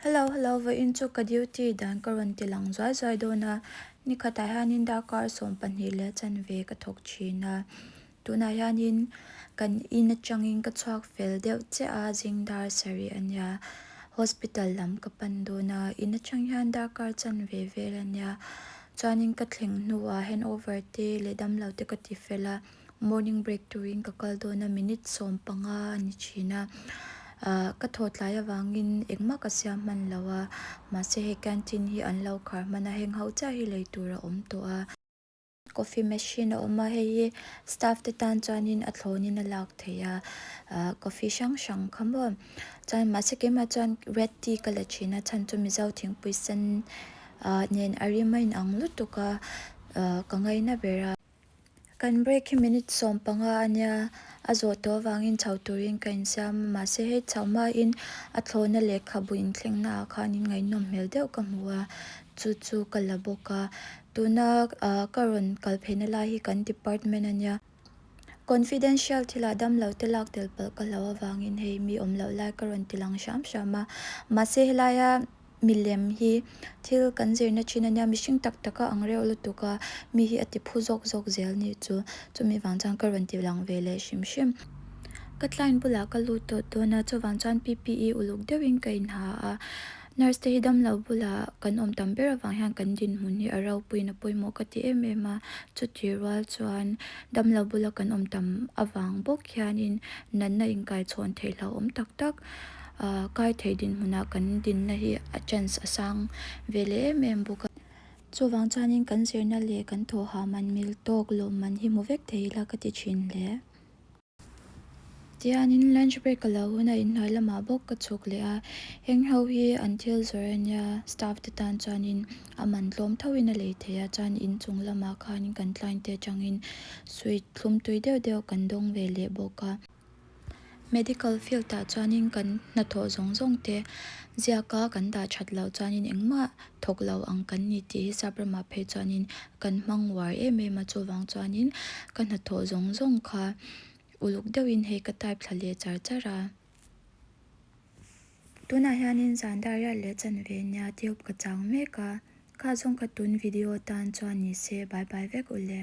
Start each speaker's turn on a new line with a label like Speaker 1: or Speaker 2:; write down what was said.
Speaker 1: Hello hello vawiin chu ka duty dan ka rawn ti lang zuai zuai dawn a, nikhatah hianin darkar 12 leh chanve ka thawk thin a, tunah hianin kan in atangin ka chhuak fel deuh chiah a zing dar sarih a nia, hospital lam ka pan dawn a, in atang hian darkar chanve vel a nia, chuanin ka thleng hnuah handover te leh damlo te ka ti fel a. Morning break turin ka kal dawn a minute 15 a ni thin a ah ka thaw tlai avangin engmah ka siam hman lo a mahse hei canteen hi an lo khar hman a heng ho chiah hi lei tur a awm tawh a. Coffee machine a awm a hei hi staff te tan chuanin a thlawnin a lak theih a ah coffee hrang hrang kha maw chuan mahse keimah chuan red tea ka la thin a chhan chu mizo thingpui sen ah nen a rim a inang lutuk a ah ka ngaina ber a. Kan break hi minute 15 a nia, a zawh tawh avangin chho turin ka insiam a, mahse hei chho hmain a thlawhna lehkhabu inthlengna ah khanin ngaihnawm hmel deuh ka hmu a, chu chu ka la bawk a. Tuna ka rawn kal pheina lai hi kan department a nia. Confidential thilah damlo te lak tel palh ka hlo avangin hei mi awm loh lai ka rawn ti lang hram hram a, mahse helaia Milem hi thil kan zirna thin a nia, mihring tak tak a ang reuh lutuk a, mi hi a ti phu zawk zawk zel nih chu. Chumi vang chuan ka rawn ti lang ve leh hrim hrim. Ka client bulah ka lut tawh dawn a, chuvang chuan PPE uluk deuhin ka inha a. Nurse te hi damlo bulah kan awm tam ber avang hian kan dinhmun hi a ropuiin a pawimawh ka ti em em a. Chuti rual chuan damlo bula kan awm tam avang bawk hianin natna inkaichhawn theih hlauhawm tak tak. Ahh kai thei dinhmunah kan dinna hi a chance a sang ve leh em em bawk a. Chuvang chuanin kan zirna leh kan thawhah man mil tawk lawmman hi hmu vek thei ila ka ti thin hle. Tihianin lunch break a lo hun a inhnuai lamah bawk ka chhuk leh a, heng ho hi an thil zawrh a nia staff te tan chuanin a man tlawm thoin a lei thei a, chuan inchung lamah khanin kan client te atangin sweet thlum tui deuh deuh kan dawng ve leh bawk a. Medical field ah chuanin kan hnathawh zawng zawng te ziak a kan dah that loh chuanin engmah thawk lo ang kan ni tih hi sap ramah phei chuanin kan hmang uar em em a chuvang chuanin ka hnathawh zawng zawng kha uluk deuhin hei ka type thla leh char char a. Tunah hianin zan dar riat leh chanve nia tube ka chang mek a, kha zawng kha tun video tan chuan ni se bye bye vek ule.